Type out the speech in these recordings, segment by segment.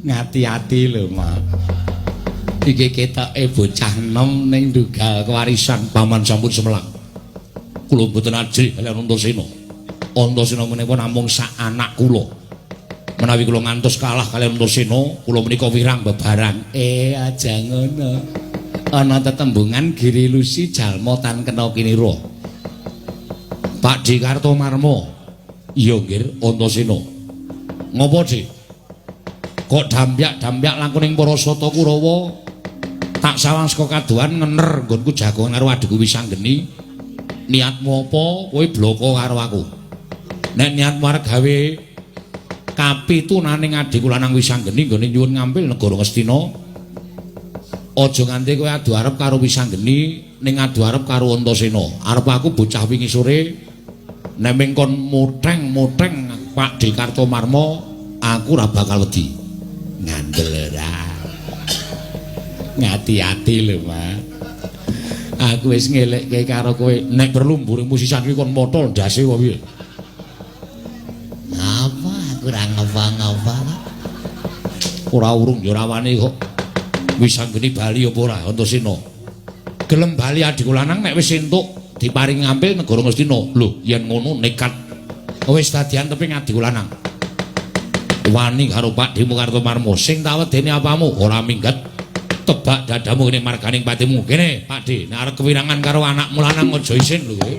Ngati-ati lho, Mak. Iki ketoke bocah enom ning ndugal kewarisan paman sampun semelang. Kula mboten ajrih kaliyan Antasena. Antasena menika namung sak anak kula. Menawi kula ngantos kalah kaliyan Antasena, kula menika wirang bebarang. Aja ngono. Ana tetembungan Giri Lusi jalma tan kena kinira. Pak D. Kartomarma. Iya, nggih, Antasena. Ngopo, Dik? Kok dampyak-dampyak langkung ning para sata Kurawa? Tak sawang saka kadohan ngener nggonku jagongan karo adhiku Wisanggeni. Niatmu apa? Kowe bloko karo aku. Nek niatmu arep gawe kapitunaning adhiku lanang Wisanggeni nggone nyuwun ngambil negara Ngastina, aja nganti kowe adu arep karo Wisanggeni ning adu arep karo Antasena. Arep aku bocah wingi sore nek ming kon moteng-moteng Pak D. Kartomarma, aku ora bakal wedi. Ngandel ora. Ngati-ati lho, Mak. Aku wis ngelekke karo kowe, nek perlu mburimu sisan kuwi kon motol ndase apa piye? Apa aku ora ngapa-ngapa. Ora urung ya ora wani kok. Wisanggeni bali apa ora Antasena? Gelem bali adhiku lanang nek wis entuk diparingi ngambil negara Ngastina. Lho, yen ngono nekat wis dadi anteping adhiku lanang. Wani karo Pak Demu Kartomarma, sing tak wedeni apamu ora minggat. Tebak dadamu kene marganing patimu. Kene, Pak D, nek arep kewirangan karo anakmu lanang aja isin lho kowe.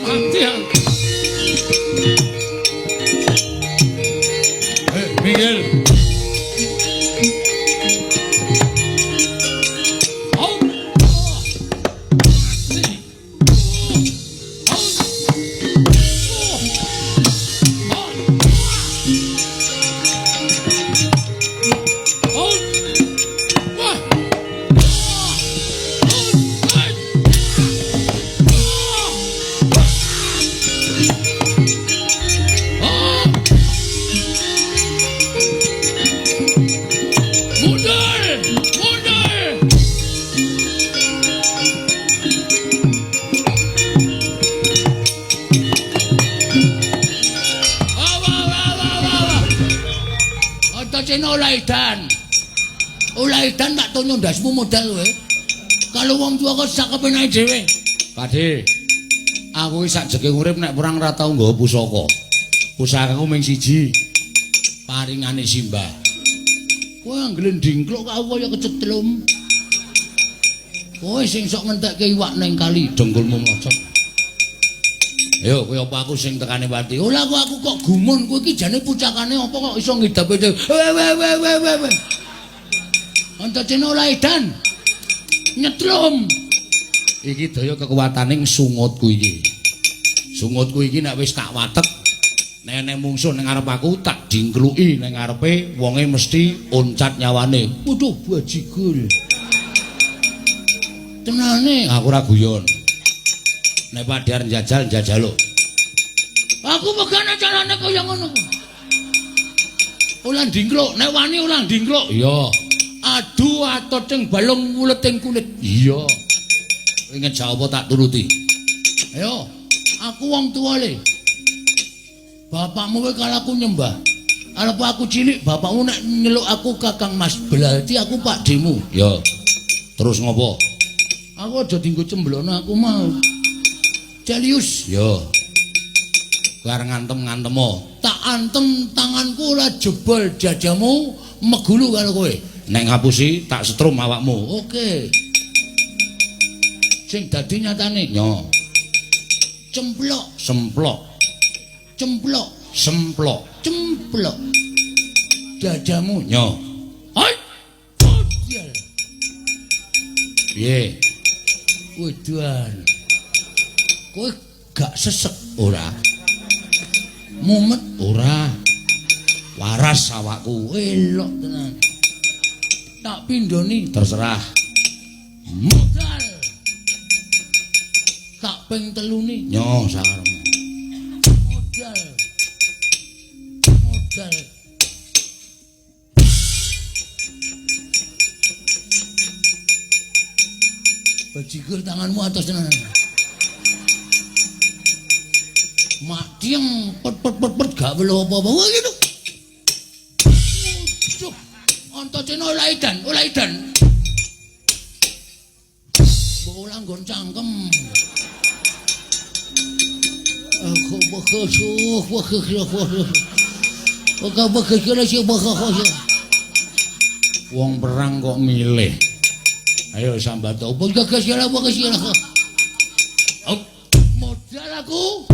Mati aku. Minggir. Olaidan tak tonyo ndasmu modal kowe. Kalau wong tua kok sak kepenake dhewe. Pakde, aku iki sak jeke urip nek perang ora tau nggawa pusaka. Pusakaku mung siji. Paringane Simbah. Kowe anggere ndingkluk kok aku kaya kecetlum. Kowe sing sok ngentekke iwak ning kali dengkulmu mlocot. Ayo kowe apa aku sing tekane pati? Ora aku kok gumun kowe iki jane pucakane apa kok iso ngidape dhewe. We we we we we. Antasena Olaidan nyetlum. Iki daya kekuwataning sungutku iki. Sungutku iki nek wis tak watek, nek nek mungsuh ning ngarep aku tak dingkluki ning ngarepe wonge mesti oncat nyawane. Waduh bajigur. Tenane aku ora guyon. Nek padhar njajal njajaluk. Aku pegane carane kaya ngono. Ora dingkluk, nek wani ora dingkluk. Iya. Adu atoting balung wuleting kulit. Iya. Kowe ngejak apa tak turuti. Ayo, aku wong tuwa le. Bapakmu kowe kalau aku nyembah. Arep aku cilik, bapakmu nek nyeluk aku Kakang Mas, berarti aku pakdemu. Ya. Terus ngopo? Aku aja dienggo cemblono aku mau. Celius. Ya. Kowe arep ngantem-ngantemo. Tak antem tanganku ora jebol dadamu megulu karo kowe. Nek ngapusi tak setrum awakmu. Oke. Sing dadi nyatane nyo. Cemplok, semplok. Cemplok, semplok, cemplok. Dadamu nyo. Hai. Piye? Wedan. Kowe gak sesek ora? Mumet ora? Waras awakku, elok tenan. Tak pindhoni terserah. Modal. Tak ping teluni nyo sakarepmu. Modal. Modal. Bajigur tanganmu atas tenan. Mak tieng pet pet pet pet gak welo apa-apa. Wah gitu. Waduh. Antasena Olaidan, Olaidan. Mbok ora nggon cangkem. Wong perang kok milih. Ayo sambat opo modal aku.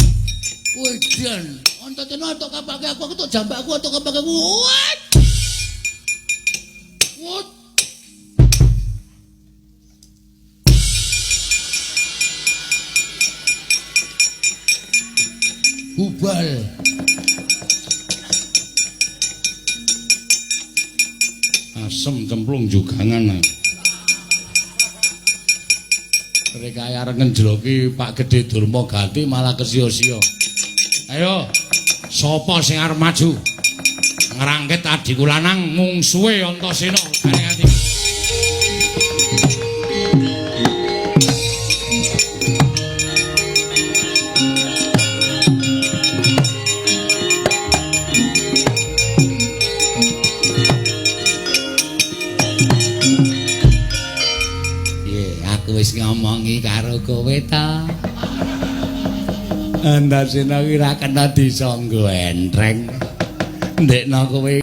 Wedan, Antasena tok kapake aku, aku tok jambakku tok kapake aku. What? What? Bubal. Asem cemplung jugangan. Mereka arep ngenjloki Pak Gedhe Durma Gati malah kesio-sio. Ayo, sapa sing arep maju? Ngrangkit adhiku lanang mungsuhe Antasena. Ati. Piye, aku wis ngomongi karo kowe ta. Antasena ki ora kena disangga entreng. Ndekno kowe